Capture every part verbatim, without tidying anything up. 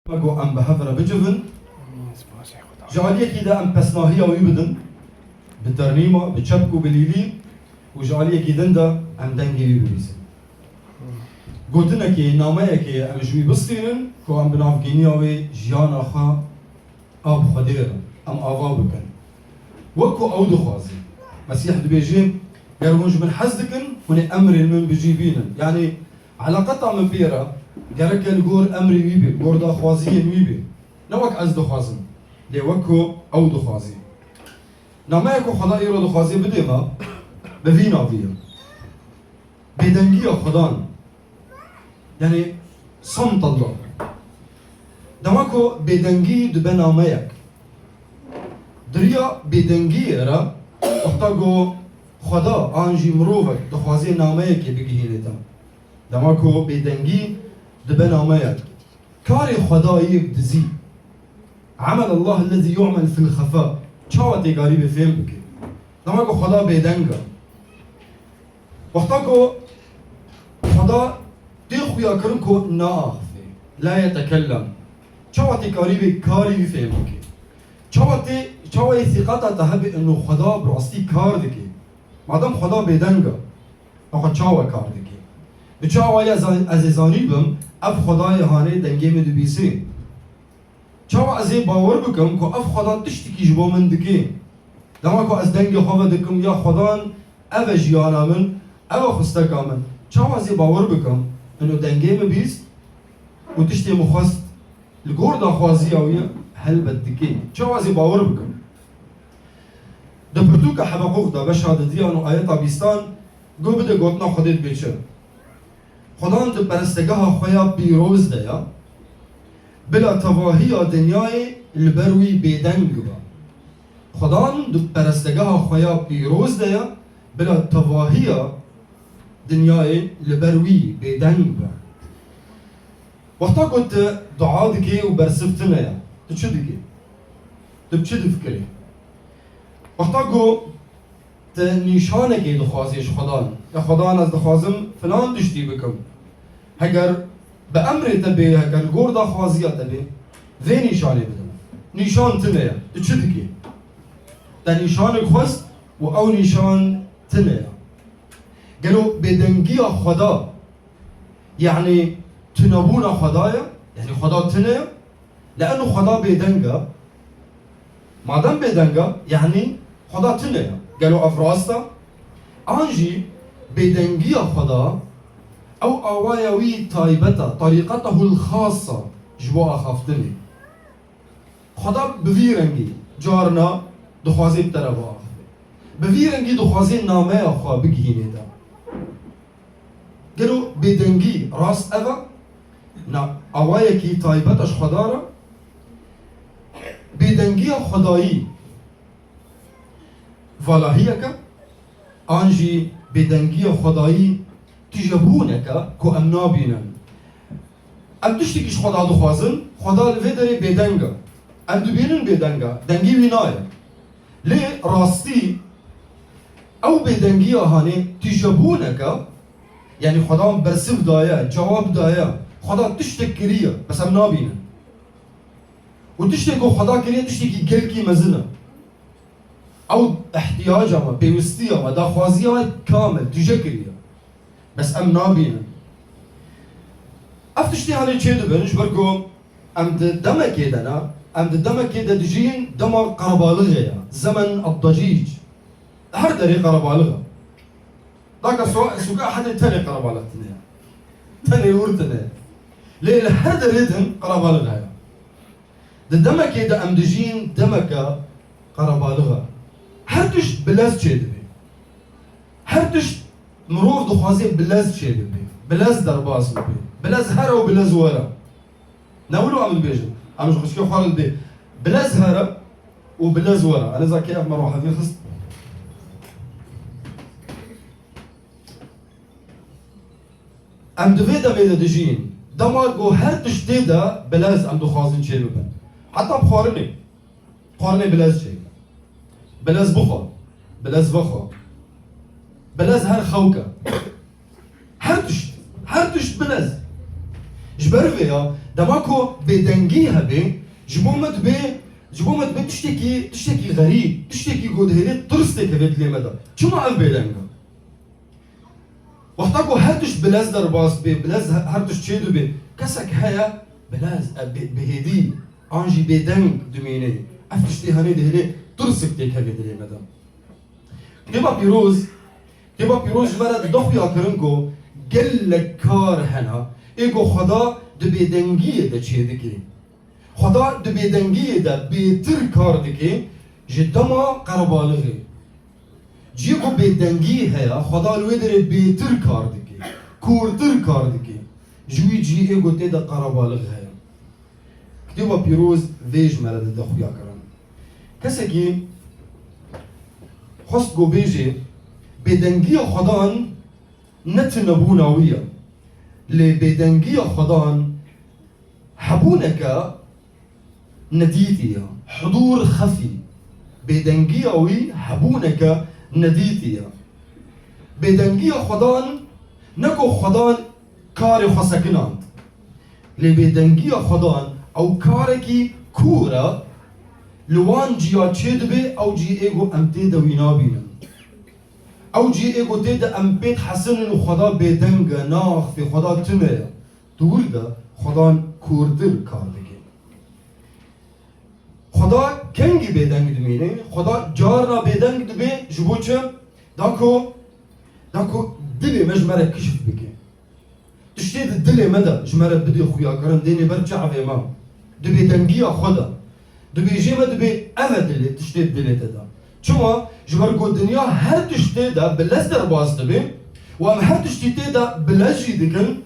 Ku em bi hev re bicivin, ji aliyekî de em pesnahiya wî bidin, bi ternîma, bi çepk û bi lîlî û ji aliyekî din de em dengê wî bibîsin. Gotinekê, nameyekê em ji wî bistînin ku em bi navgîniya wê jiyana xwe a bi Xwedê re em ava bikin. Wek ku ew dixwazî. Mesîh dibêje, ger hûn ji min hez dikin, hûn ê emrên min bi cî bînin. Yanî, eleqeta min pê re gereke li gor emrê wî bê, li gor daxwaziyên wî bê. Ne wek ez dixwazim, lê wek ku ew dixwazî. Nameya ku Xweda îro dixwazê bidê me, bi vî navî ye. Bêdengiya Xwedan. Yanî, samt Allah. Dema ku bêdengî dibe nameyek. Di riya bêdengiyê re, wexta ku Xweda an jî mirovek dixwazê nameyekê bigihînê te. Dema ku bêdengî dibe nameyek. Karê Xwedayê bi dizî. Emel Allah ellezî yu'mel fil xefa. Çawa tê karî bê fêm bike? Dema ku Xweda bêdeng e. Wexta ku Xweda tê xuya kirin ku naaxife, la yetekellem. Çawa tê karî bê karî wî fêm bike? Çawa tê, çawa yê sîqeta te hebe ino Xweda bi rastî kar dike? Madem Xweda bêdeng e, axwe çawa kar dike? Bi çi awayî ez, ez ê zanîbim, ev Xwedayê hanê dengê min dibîsê? Çawa ez ê bawer bikim ku ev Xweda tiştekî ji bo min dike? Dema ku ez dengê xwe vedikim, ya Xwedan, ev e jiyana min, ev e xwesteka min. Çawa ez ê bawer bikim, ino dengê min bîst û tiştê min xwest li gor daxwaziya wî ye, helbet dike. Çawa ez ê bawer bikim? Di pirtûka Hebaqûq de, beşa didiyan û ayeta bîstan, go bide gotina Xwedê dibê çi? Xwedan di perestegeha xwe ya pîroz de ya, bila tevahiya dinyayê li ber wî bêdeng biba. Xwedan di perestegeha xwe ya pîroz de ya, bila tevahiya dinyayê li ber wî bêdeng biba. Wexta ku tu dua dikê û bersiv tune ye, tu çi dikê? Tu bi çi difikirî? Wexta ku tu nîşanekê dixwazî ji Xwedan, ya Xwedan ez dixwazim filan tiştî bikim. Heger bi emrê te bê, heger li gor daxwaziya te bê, vê nîşanê bide. Nîşan tune ye. Tu çi dikî? Te nîşanek xwest û ew nîşan tune ye. Gelo bêdengiya Xweda, yanî tunebûna Xweda ye? Yanî Xweda tune ye? Li eno Xweda bêdeng e. Madem bêdeng e, yanî Xweda tune ye. Gelo ev rast e? An jî bêdengiya Xweda, ew awaya wî taybet e, tarîqetehul xasa ji bo axaftinê. Xweda bi vî rengî carna dixwazê bi te re biaxive. Bi vî rengî dixwazê nameya xwe bigihînê te. Gelo bêdengî rast ev e? Na, awayekî taybet e ji Xweda re. Bêdengiya Xwedayî valahiyek e, an jî bêdengiya Xwedayî tijebûnek e ku em nabînin. Em tiştekî ji Xweda dixwazin, Xweda li vê derê bêdeng e. Em dibînin bêdeng e, dengê wî nayê. Lê rastî ew bêdengiya hanê tijebûnek e, yanî Xweda bersiv daye, cewab daye, Xweda tiştek kiriye, bes em nabînin. Û tiştê ku Xweda kiriye tiştekî gelkî mezin e. Ew ihtiyaca me, pêwistiya me, daxwaziya me kamil tije kiriye. Bes em nabînin. Ev tiştê hanê çêdibin, ji ber ku em di demekê de ne, em di demekê de dijîn, dema qerebalixê ye, zemen ad-dacîc. Her derê qerebalix e. Daka so-, sûka Ehedê tenê qerebalix tune ye. Tenê wir tune ye. Lê li her derê din qerebalix heye. Di demekê de em dijîn, demeke qerebalix e. Her tişt bi lez çêdibe. Her tişt mirov dixwaze bi lez çêbibe. Bi lez derbas bibe. Bi lez here û bi lez were. Ne wilo em dibêjin. Em ji xwişkê xwe re dibê. Bi lez here û bi lez were. Aneza kê ev me rohevî xist. Em di vê demê de dijîn. Dema ku her tiştê de bi lez em dixwazin çêbibin. Heta bi xwarinê. Xwarinê bi lez çêbibe. Bi lez bixwe. Bi lez vexwe. Bi lez her xew ke. Her tişt. Her tişt bi lez. Ji ber vê ya Dema ku bêdengî hebe, ji bo me dibe, ji bo me dibe tiştekî, tiştekî xerîb, tiştekî ku dihêle tirs têkeve dilê me de. Çima ev bêdeng e? Wexta ku her tişt bi lez derbas dibe, bi lez he-, her tişt çêdibe, kesek heye bi lez, e, bi, bi hêdî, an jî bêdeng dimîne. Ev tiştê henê dihêle tirsik têkeve dilê me de. Kitêba Pîroz, Kitêba Pîroz ji me re dide xuyakirin ku gelek kar hene, ê ku Xweda di bêdengiyê de çêdike. Xweda di bêdengiyê de bêtir kar dike ji dema qerebalixê. Ciyê ku bêdengî heye, Xweda li wê derê bêtir kar dike, kûrtir kar dike. Ji wî ciyê ê ku tê de qerebalix heye. Kitêba Pîroz vê ji me re dide xuyakirin. Kesekî xwest ku bêjê, bêdengiya Xwedan ne tunebûna wî ye. Lê bêdengiya Xwedan hebûneke nedîtî ye. Hudûr xefî. Bêdengiya wî hebûneke nedîtî ye. Bêdengiya Xwedan ne ku Xwedan karê xwe sekinand. Lê bêdengiya Xwedan ew karekî kûr e, li wan ciya çêdibe, ew cî ê ku em tê de wî nabînin. Ew cî ê ku tê de em pê dihesinin û Xweda bêdeng e, naxifê, Xweda tune ye. Di wir de Xwedan kûrtir kar dike. Xweda kengî bêdeng dimîne? Xweda carna bêdeng dibe, ji bo çi? Da ku, da ku dilê me ji me re kişf bike. Tiştê di dilê me de ji me re bidê xuyakirin, dênê ber çavê me. Di bêdengiya xwe de. Dibêjê me dibê ev e dilê, tiştê di dilê te de. Çima? Ji ber ku dinya her tiştê de bi lez derbas dibe û em her tiştî tê de bi lez jî dikin,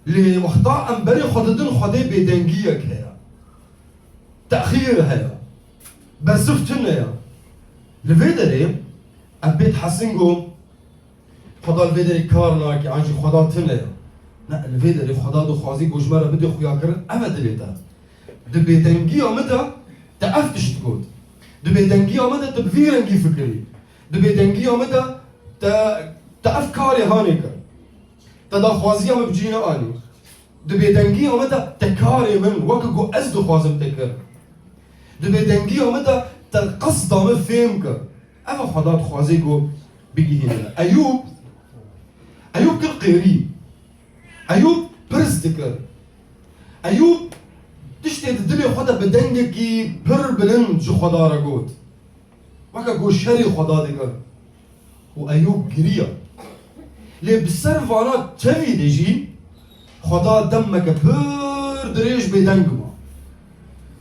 lê wexta em berê xwe didin, Xwedê bêdengiyek heye. Texîr heye. Bersiv tune ye. Li vê derê em pê dihesin ku Xweda li vê derê kar nake, an jî Xweda tune ye. Ne, li vê derê Xweda dixwazî ku ji me re bidê xuyakirin, ev e dilê te. Di bêdengiya min de te ev tişt got. Di bêdengiya min de te bi vî rengî fikirî. Di bêdengiya min de te, te ev karê hanê kir. Te daxwaziya min bi cî neanî. Di bêdengiya me de te karê min weke ku ez dixwazim te kir. Di bêdengiya me de te qesda min fêm kir. Ev e Xweda dixwaze ku bigihîne. Eyûb, Eyûb kir qêrî. Eyûb pirs dikir. Eyûb tiştê di dilê xwe de bi dengekî pir bilind ji Xweda re got. Weke ku şerê Xweda dikir. Û Eyûb giriya. Lê bi ser vana tevî de jî Xweda demeke pir dirêj bêdeng ma.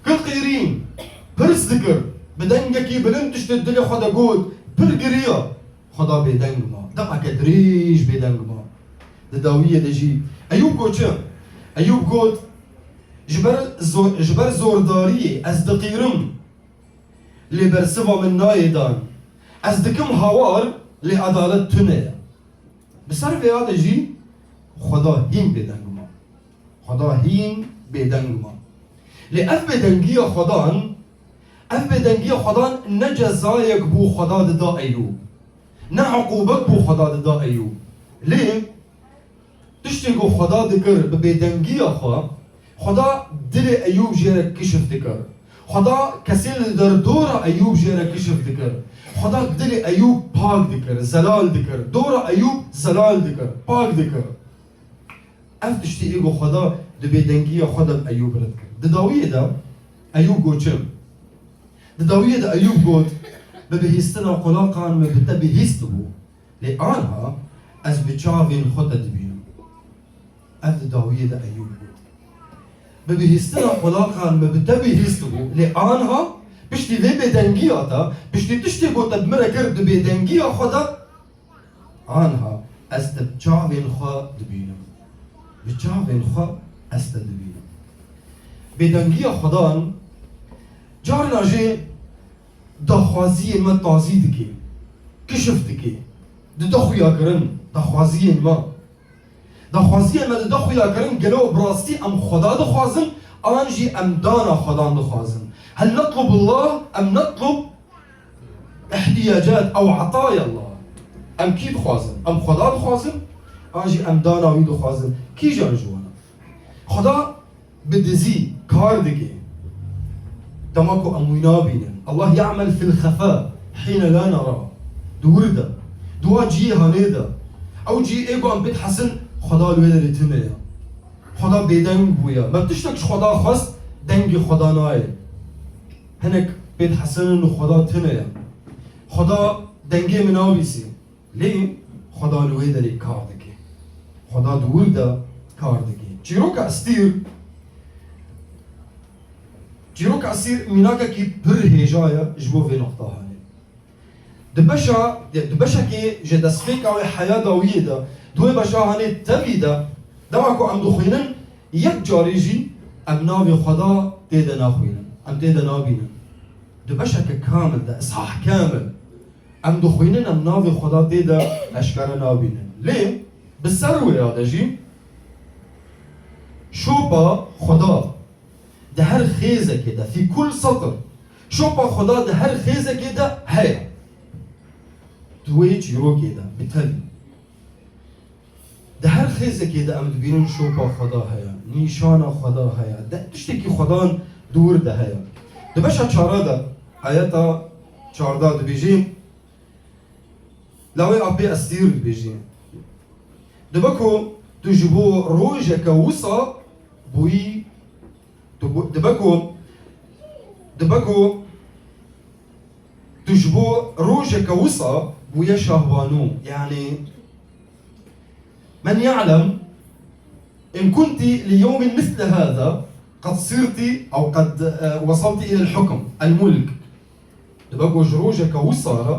Kir qêrîn, pirs dikir, bi dengekî bilind tiştê dilê xwe de got, pir giriya. Xweda bêdeng ma. Demeke dirêj bêdeng ma. Di dawiyê de jî Eyûb got çi? Eyûb got, ji ber zo-, ji ber zordariyê ez diqîrim. Lê bersiva min nayê dan. Ez dikim hawar, lê edalet tune ye. Bi ser vêya de jî Xweda hîn bêdeng ma. Xweda hîn bêdeng ma. Lê ev bêdengiya Xwedan, ev bêdengiya Xwedan ne cezayek bû Xweda dida Eyûb. Ne uqûbet bû Xweda dida Eyûb. Lê Tiştê ku Xweda dikir bi bêdengiya xwe, Xweda dilê Eyûb jê re kişif dikir. Xweda kesên li derdora Eyûb jê re kişif dikir. Xweda dilê Eyûb pak dikir, zelal dikir. Dora Eyûb zelal dikir, pak dikir. Ev tiştê ê ku Xweda di bêdengiya xwe de bi Eyûb re dikir. Di dawiyê de Eyûb got çi? Di dawiyê de Eyûb got, bi bihîstina qulaqan min bi te bihîstibû. Lê anha ez bi çavên xwe te dibînim. Ev di dawiyê de Eyûb bû. Bi bihîstina qulaqan min bi te bihîstibû, lê anha piştî vê bêdengiya te, piştî tiştê ku te bi min re kir di bêdengiya xwe de, anha ez te bi çavên xwe dibînim. Bi çavên xwe ez te dibînim. Bêdengiya Xwedan carna jê daxwaziyên me tazî dike, kişif dike, dide xuyakirin daxwaziyên me. Daxwaziyên me dide xuyakirin, gelo bi rastî em Xweda dixwazin, an jî em dana Xwedan dixwazin? Hel netlubullah em netlub ihtiyacat ew etayallah? Em kî dixwazin? Em Xweda dixwazin, an jî em dana wî dixwazin? Kîjan ji wan e? Xweda Bi dizî kar dike. Dema ku em wî nabînin. Allah ya'mel fil xefa hîne la nera. Di wir de. Di wa cihê hanê de. Ew cihê ê ku em pê dihesin, Xweda li wê derê tune ye. Xweda bêdeng bûye. Me tiştek ji Xweda xwest, dengê Xweda nayê. Hinek pê dihesinin û Xweda tune ye. Xweda dengê min nabîsî. Lê Xweda li wê derê kar dike. Xweda di wir de kar dike. Çîroka Estîr, çîroka Estîr mînakekî pir hêja ye ji bo vê noqta hanê. Di beşa, di beşekê ji destpêka wê heya dawiyê de, di wê beşa hanê tevî de, dema ku em dixwînin, yek carê jî em navê Xweda tê de naxwînin, em tê de nabînin. Di beşeke kamil de, ishah kamil, em dixwînin, em navê Xweda tê de eşkere nabînin. Lê bi ser wê ya de jî şopa Xweda di her xêzekê de, fî kul setr, şopa Xweda di her xêzekê de heye. Di wê çîrokê de, bi tevî. Di her xêzekê de em dibînin şopa Xweda heye, nîşana Xweda heye, de tiştekî Xwedan di wir de heye. Di beşa çara de, ayeta çardeh dibêjî, lawê apê Estîr dibêjî. Dibe ku tu ji bo rojeke wisa bûyî, tu bû-, dibe ku, dibe ku tu ji bo rojeke wisa bûye şahbanu. Yanî, men ya'lem in kunti li yewmin misli hâzâ qed sirti ew qed, e, wesalti ilel hukm, el mulk. Dibe ku ji rojeke wisa re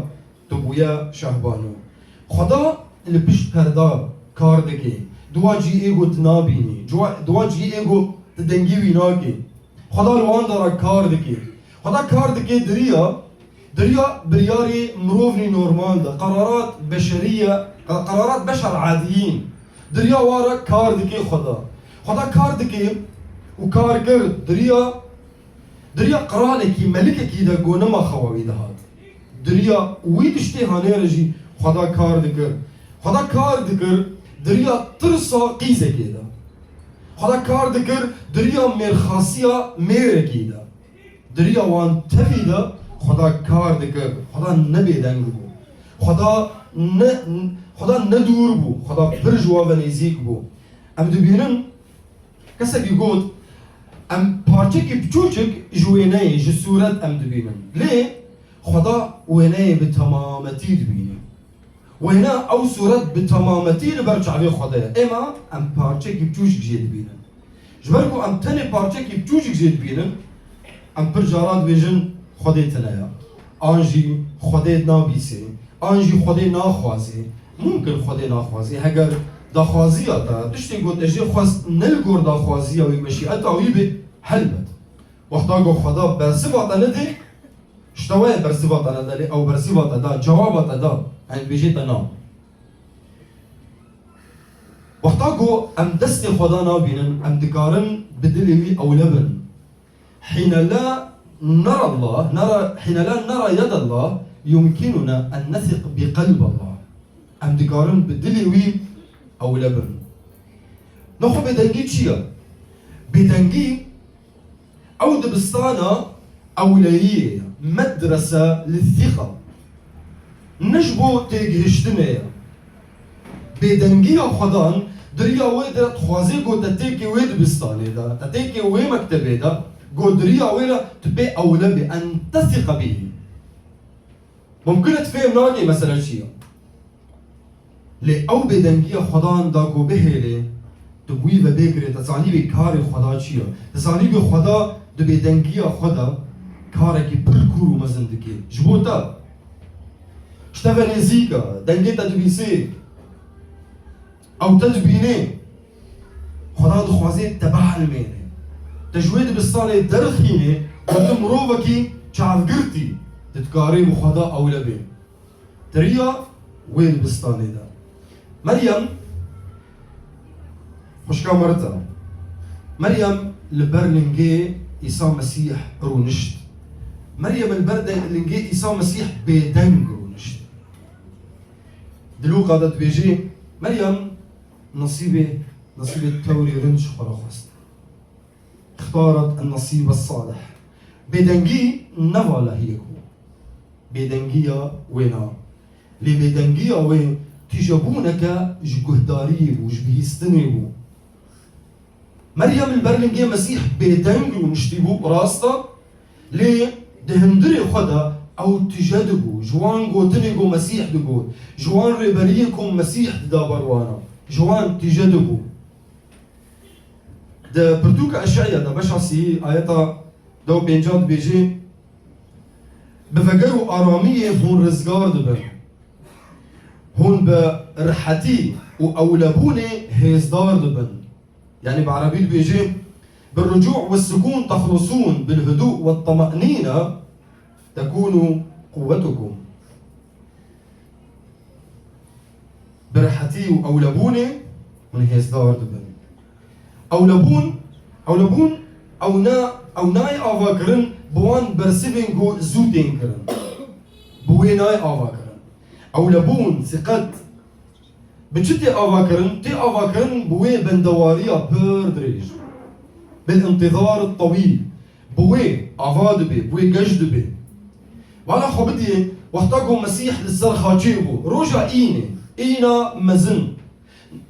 tu bûye şahbanu. Xweda li pişt perda kar dike. Di wa cihê ku tu nabînî, di wa, di wa cihê ku tu dengî wî nakî. Xweda li wan de re kar dike. Xweda kar dike di riya, di riya biryarê mirovnî normal de. Qerarat beşerî ye, qe-, qerarat beşer adiyîn. Di riya wa re kar dike Xweda. Xweda kar dike û kar kir di riya, di riya qiralekî, melikekî de ku nema xewa wî dihat. Di riya wî tiştê hanê re jî Xweda kar dikir. Xweda kar dikir di riya tirsa qîzekê de. Xweda kar dikir di riya mêrxasiya mêrekî de. Di riya wan tevî de Xweda kar dikir. Xweda ne bêdeng bû. Xweda ne, Xweda ne dûr bû. Xweda pir ji wan ve nêzîk bû. Em dibînin, kesekî got, em parçekî biçûçik ji wêneyê, ji sûret em dibînin. Lê Xweda wêneyê bi temametî dibîne. Wêne ew sûret bi temametî li ber çavê Xwedê ye. Êma em parçekî biçûçik jê dibînin. Ji ber ku em tenê parçekî biçûçik jê dibînin, em pir caran dibêjin, Xwedê tune ye. An jî Xwedê nabîsê, an jî Xwedê naxwazê. Mumkin Xwedê naxwazê. Heger daxwaziya te, tiştê ku te jê xwest ne li gor daxwaziya wî, meşîeta wî bê, helbet. Wexta ku Xweda bersiva te nedê, ji te wê bersiva te nede, lê ew bersiva te da, cewaba te da. Em dibêjê te na. Wexta ku em destê Xweda nabînin, em dikarin bi dilê wî ewle bin. Hîne la nera Allah, nera, hîne la nera yed Allah, yumkinuna en nesiq bi qelb Allah. Em dikarin bi dilê wî ewle bin. Nexwe bêdengî çi ye? Bêdengî ew dibistana ewleyiyê ye, medrese li thîqa. Ne ji bo têgihiştinê ye. Bêdengiya Xwedan di riya wê de dixwaze ku te têkê wê dibistanê de, te têkê wê mektebê de, ku di riya wê re tu pê ewle bî, en tesiqe bihî. Mumkin e tu fêm nakî mesele çi ye. Lê ew bêdengiya Xwedan da ku bihêlê, tu bi wî ve bêgirê, te zanîbî karê Xweda çi ye. Te zanîbî Xweda di bêdengiya xwe de karekî pir kûr û mezin dike. Ji bo te. Ji te ve nêzîk e, dengê te dibîsê. Ew te dibînê. Xweda dixwazê te bihelmênê. Te ji wê dibistanê derxînê, wekî mirovekî çavgirtî, tu dikarî bi Xweda ewle bê. Di riya wê dibistanê de. Meryem, xwişka Merta. Meryem li ber lingê Îsa Mesîh rûnişt. Meryem li ber de lingê Îsa Mesîh bêdeng rûnişt. Di Lûqa de dibêjê, Meryem nesîbê, nesîbê tewrî rind ji xwe re xwest. اختارت النصيب الصالح. Bêdengî ne valehiyek bû. Bêdengiya wê na. Lê bêdengiya wê tîjebûneke ji guhdariyê bû, ji bihîstinê bû. Meryem li ber lingê Mesîh bêdeng rûniştî bû, rast e, lê di hundirê xwe de ew tije dibû, ji wan gotinê ku Mesîh digot, ji wan rêberiyê ku Mesîh dida ber wan e, ji wan tije dibû. Di pirtûka Eşeya de beşa sî ayeta deh û pênca dibêje, Bi veger û aramiyê hûn rizgar dibin. Hûn bi rihetî û ewlebûnê hêzdar dibin. Yanî bi erebî dibêje, Bi rucû ve sukûn texlusûn, bil hudû ve temenîne tekûnû quwwetukum. Bi rihetî û ewlebûnê hûn hêzdar dibin. Ewlebûn, ewlebûn, ew ne, ew nayê avakirin bi wan bersivên ku zû tên kirin. Bi wê nayê avakirin. Ewlebûn, siqet, bi çi tê avakirin? Tê avakirin bi wê bendewariya pir dirêj. Bil intizar tewîl. Bi wê ava dibe, bi wê geş dibe. Bala xwe bidiyê, wexta ku Mesîh li ser xaçê bû, roja Înê, Îna mezin,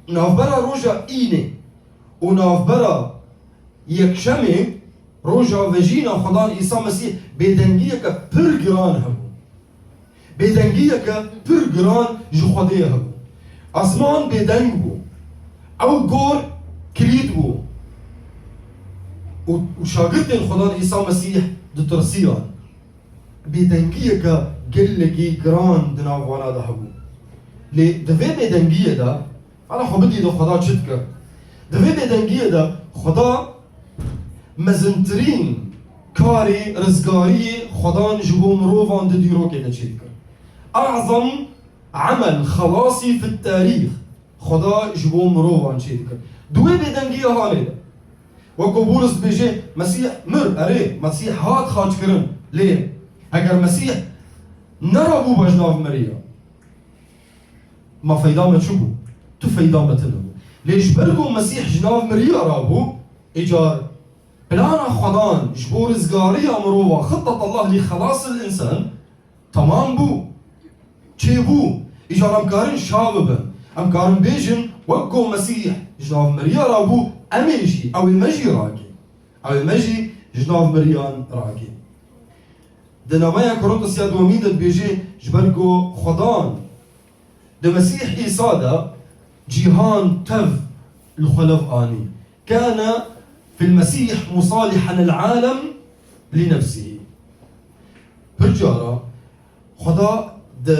navbera roja Înê û navbera Yekşemê, roja vejîna Xwedan Îsa Mesîh, bêdengiyeke pir giran hebû. Bêdengiyeke pir giran ji Xwedê hebû. Asman bêdeng bû. Ew gor kilît bû. Û, û şagirtên Xwedan Îsa Mesîh ditirsiyan. Bêdengiyeke gelekî giran di nav wana de hebû. Lê di vê bêdengiyê de, ana xwe bidî de Xweda çi dikir? Di vê bêdengiyê de Xweda mezintirîn karê rizgariyê Xwedan ji bo mirovan di dîrokê de çêdikir. Azam emel xelasî fit tarîx Xweda ji bo mirovan çêdikir. Di wê bêdengiya hanê de. Wek ku Bûlis dibêje, Mesîh mir, erê, Mesîh hat xaçkirin. Lê eger Mesîh nerabûba ji nav miriya, ma feyda me çi bû? Tu feyda me tune bû. Lê ji ber ku Mesîh ji nav miriya rabû, îcar plana Xwedan ji bo rizgariya mirova, xittet Allah li xelasil insan, temam bû. Çêbû. Îcar em karin şa bibin. Em karin bêjin, wek ku Mesîh ji nav miriya rabû, em ê jî, ew ê me jî rake. Ew ê me jî ji nav miriyan rake. Di nameya Korintos ya duhemîn de dibêje, ji ber ku Xwedan di Mesîh Îsa de cîhan tev li xwe lev anî. Kane fil Mesîh musalihen el alem li nefsihî. Pir cara Xweda di,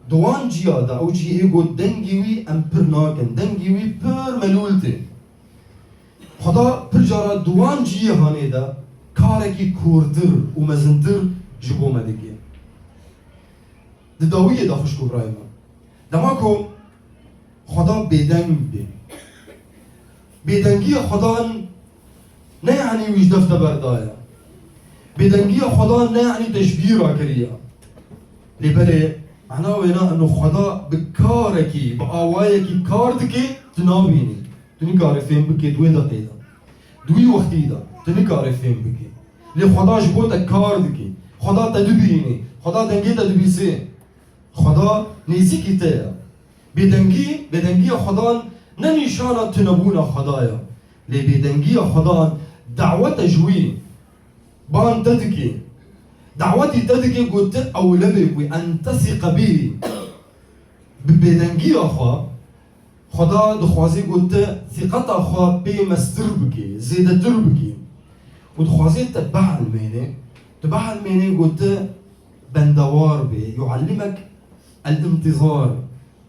di wan ciya de, ew cihê got dengê wî em pir nakin, dengê wî pir melûl tê. Xweda pir cara di wan cihê hanê de karekî kûrtir û mezintir ji bo me dike. Di dawiyê de xwişk û birayê me, dema ku Xweda bêdeng bê. Bêdengiya Xwedan ne yanî wî ji def te berdaye. Bêdengiya Xwedan ne yanî te ji bîra kiriye. Lê belê, mehna wê ne eno Xweda bi karekî, bi awayekî kar dike, tu nabînî. Tu nikarî fêm bikê di wê deqê de. Di wî wextî de tu nikarî fêm bikê. Lê Xweda ji bo te kar dike. Xweda te dibînî. Xweda dengê te dibîsê. Xweda nêzîkî te ye. Bêdengî, bêdengiya Xwedan ne nîşana tunebûna Xweda ye. Lê bêdengiya Xwedan dawet e ji wî. Ban te dike. Dawetî te dike ku tu ewle bê wî, en tesiqe bî. Bi bêdengiya xwe, Xweda dixwazê ku tu sîqeta xwe pê mestir bikî, zêdetir bikî. Û dixwazê te bielmênê, tu bielmênê ku tu bendewar bê, yuallimek el-intizar.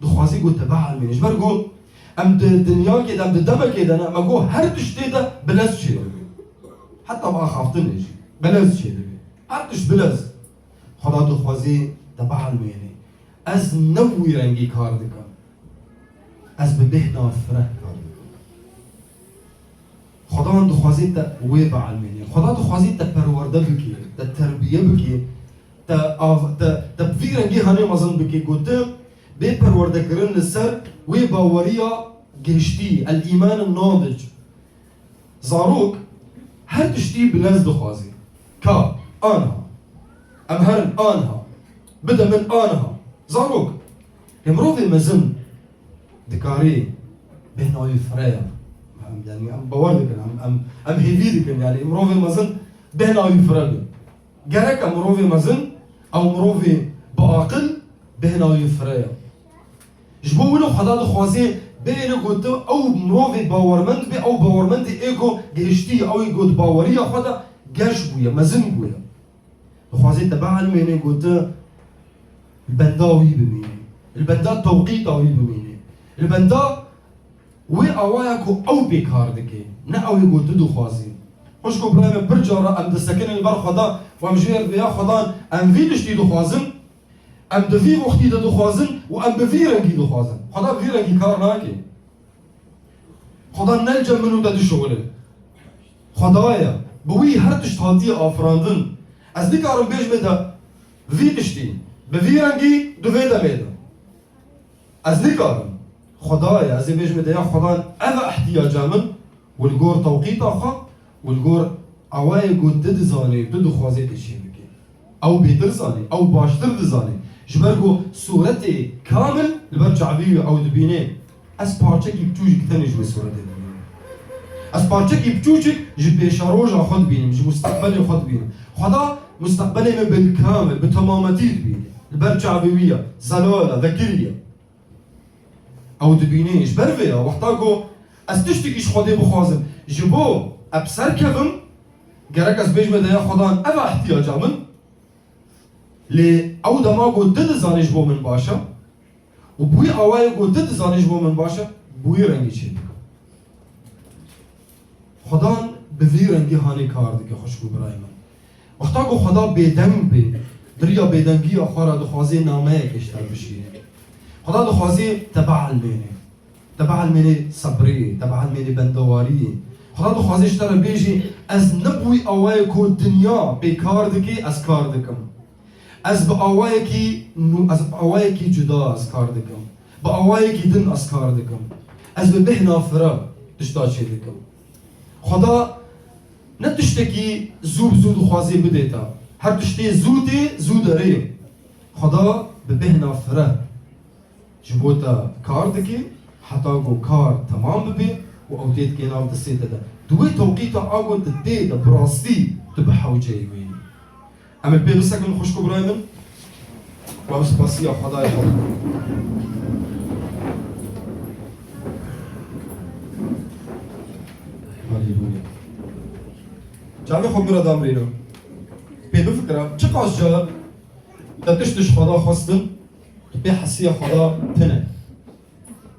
Dixwazê ku te bielmênê. Ji ber ku em di dinyakê de, em di demekê de ne, me ku her tiştê de bilez çêdibe. Heta bi axaftinê jî bilez çêdibe. Her tişt bilez. Xweda dixwazê te bielmênê. Ez ne wî rengî kar dikim. Ez bi bêhna fireh kar dikim. Xwedan dixwazê te wê bielmênê. Xweda dixwazê te perwerde bikê, te terbiye bikê, te av-, te, te bi vî rengî hanê mezin bikê ku tu bê perwerdekirin li ser wê baweriya giştî, el-îman nadic. Zarok Her tiştî bi lez dixwazî. Ka, anha. Em herin anha. Bide min anha. Zarok. Lê mirovê mezin dikarî bêhna wî fire ye. Em, yanî em bawer dikin, em, em, em hêvî dikin. Yanî mirovê mezin bêhna wî fire be. Gerek e mirovê mezin, ew mirovê bi aqil bêhna wî fire ye. Ji bo wilo Xweda dixwazê bêne ku tu ew mirovê bawermend be, ew bawermendê ê ku gihiştî, ew ê ku di baweriya xwe de geş bûye, mezin bûye. Dixwazê te bielmêne ku tu li benda wî bimînî, li benda tewqîta wî bimînî, li benda wê awaya ku ew pê kar dike, ne ew ê ku tu dixwazî. Xwişk û birayê me, pir cara em disekinin li ber Xweda û em ji wê rêya Xwedan, em vî tiştî dixwazin, em di vî wextî de dixwazin û em bi vî rengî dixwazin. Xweda bi vî rengî kar nake. Xweda ne li cem min û te dişuxile. Xweda ye. Bi wî her tişt hatiye afirandin. Ez nikarim bêjime te vî tiştî, bi vî rengî, di vê demê de. Ez nikarim. Xweda ye. Ez ê bêjime te ya Xwedan ev e ihtiyaca min û li gor tewqîta xwe û li gor awayê ku tu dizanî, tu dixwazê tê çê bikî. Ew bêtir zanî, ew baştir dizanî. Ji ber ku sûretê kamil li ber çavî wî ew dibînê. Ez parçekî biçûçik tenê ji wê sûretê dibînim. Ez parçekî biçûçik ji pêşeroja xwe dibînim, ji musteqbelê xwe dibînim. Xweda musteqbelê me bil kamil, bi temametî dibîne. Li ber çavê wî ye, zelal e, vekirî ye. Ew dibîne. Ji ber vê ya, wexta ku ez tiştekî ji Xwedê bixwazim, ji bo ez bi ser kevim, gerek ez bêjime te ya Xwedan, ev e ihtiyaca min. Lê ew dema ku tu dizanî ji bo min baş e û bi wî awayê ku tu dizanî ji bo min baş e, bi wî rengî çê dikim. Xwedan bi vî rengî hanê kar dike, xwişk û birayê min. Wexta ku Xweda bêdeng bê, di riya bêdengiya xwe re dixwazê nameyekê ji te bişîne. Xweda dixwazê te bielmêne. Te bielmêne sebrê, te bielmêne bendewariyê. Xweda dixwazê ji te re bêjî, ez ne bi wî awayê ku dinya pê kar dike, ez kar dikim. Ez bi awayekî nû, ez bi awayekî cuda ez kar dikim. Bi awayekî din ez kar dikim. Ez bi bêhna fire tişta çê dikim. Xweda ne tiştekî zû bi zû dixwazê bidê te. Her tiştê zû tê, zû derê. Xweda bi bêhna fire ji bo te kar dike, heta ku kar temam bibe û ew tê dike nav destê te de. Di wê tewqîta a ku tu tê de bi rastî tu bi hewceyî wê yî. Em ê pê bisekin xwişk û birayê min. Û em spasiya Xwedayê xwe bikin. Haleluya. Çavê xwe bira damrîne. Pê bifikire, çiqas car te tişt ji Xweda xwestin, tu pê hesiya Xweda tune.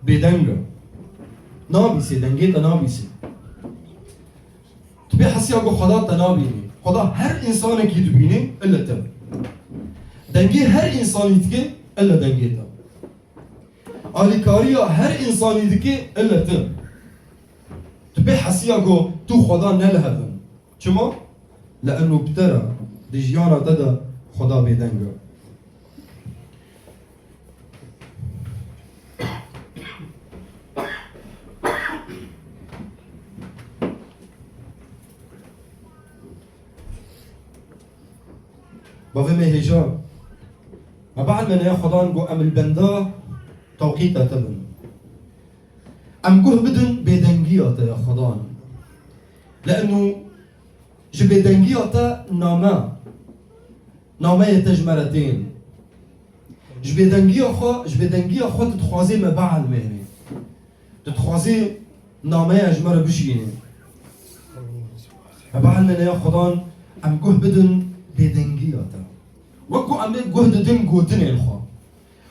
Bêdeng e. Nabîsê, dengê te nabîsê. Tu pê hesiya ku Xweda te nabînî. Xweda her însanekî dibînî, ille te. Dengê her însanî dike, ille dengê te. Alîkariya her însanî dike, ille te. Tu pê hesiya ku tu Xweda ne li hev in. Çima? Li enû bi te re, di jiyana te de Xweda bêdeng e. Bavê me hêja, me bielmêne ya Xwedan ku em li benda tewqîta te bin. Em guh bidin bêdengiya te ya Xwedan. Li enû ji bêdengiya te name, nameyê te ji me re tên. Ji bêdengiya xwe, ji bêdengiya xwe tu dixwazê me bielmênî. Tu dixwazê nameya ji me re bişînî. Me bielmêne ya Xwedan, em guh bidin bêdengiya te. Wek ku em ê guh didin gotinên xwe.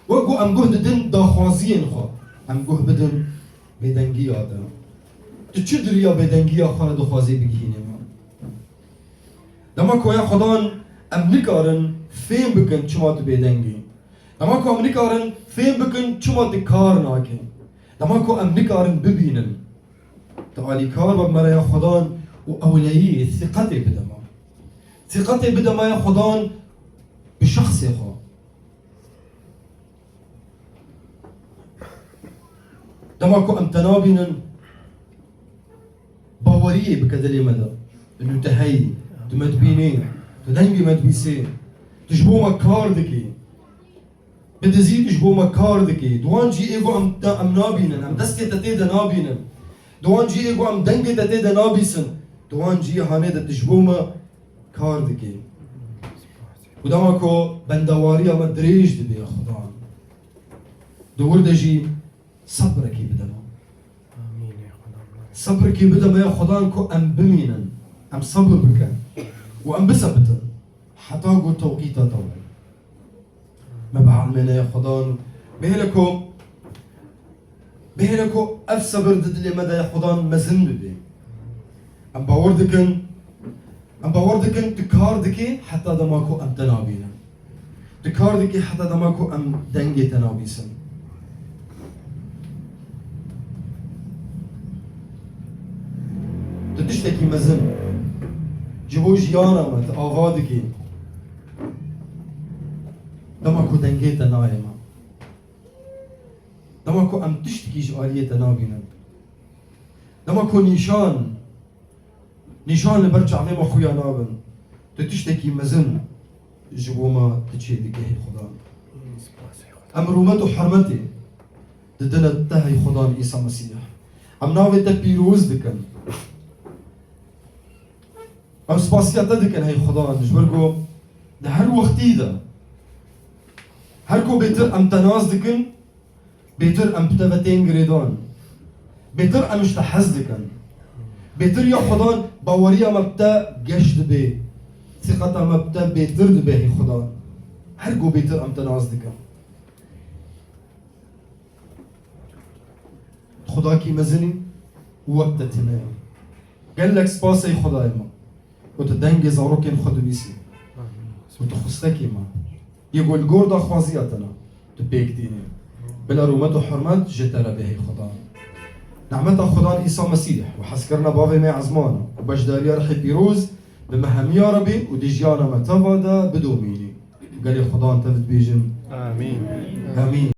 Wek ku em guh didin daxwaziyên xwe, em guh bidin bêdengiya te. Tu çi di riya bêdengiya xwe re dixwazî bigihînî me? Dema ku ya Xwedan em nikarin fêm bikin çima tu bêdeng î. Dema ku em nikarin fêm bikin çima tu kar nakî. Dema ku em nikarin bibînin. Tu alîkar be bi me re ya Xwedan û ewleyî sîqetê bide me. Sîqetê bide me ya Xwedan bi şexsê xwe. Dema ku em te nabînin, baweriyê bike dilê me de. Û tu heyî, tu me dibînî, tu dengê me dibîsî, tu ji bo me kar dikî. Bi dizî tu ji bo me kar dikî. Di wan cihê ku em te, em nabînin, em destê te tê de nabînin. Di wan cihê ku em dengê te tê de nabîsin. Di wan cîhanê de tu ji bo me kar dikî. Û dema ku bendewariya me dirêj dibe ya Xudan. Di wir de jî Sebrekî bide me. Amîn, ey Xudan. Sebrekî bide me ya Xudan ku em bimînin. Em sebr bikin. Û em bisebitin. Heta ku tewqîta te were. Me bielmêne ya Xudan. Bihêle ku, bihêle ku ev sebir di dilê me de ya Xudan mezin bibe. Em bawer dikin, em bawer dikin tu kar dikî heta dema ku em te nabînin. Tu kar dikî heta dema ku em dengê te nabîsin. Tu tiştekî mezin ji bo jiyana me tu ava dikî. Dema ku dengê te nayê me. Dema ku em tiştekî ji aliyê te nabînin. Dema ku nîşan, nîşan li ber çavê me xuya nabin. Tu tiştekî mezin ji bo me tu çêdikî, hey Xudan. Em rûmet û hurmetê didine te, hey Xudan Îsa Mesîh. Em navê te pîroz dikin. Em spasiya te dikin, hey Xudan, ji ber ku di her wextî de, her ku bêtir em te nas dikin, bêtir em bi te ve tên girêdan. Bêtir em ji te hez dikin. Bêtir ya Xudan, baweriya me bi te geş dibe. Sîqeta me bi te bêtir dibe, hey Xudan. Her ku bêtir em te nas dikin. Xwedakî mezin î û wek te tune ye. Gelek spas ey Xwedayê me ku tu dengê zarokên xwe dibîsî û tu xwestekî me yê ku li gor daxwaziya te ne tu pêk tînî. Bila rûmet û hurmet ji te re bê hey Xweda. Nehmeta Xwedan Îsa Mesîh û hezkirina Bavê me Ezman û beşdariya Rihê Pîroz bi me hemiya re bê û di jiyana me teva de bidomînî. Gelê Xwedan tev dibêjin. Amîn. Amîn.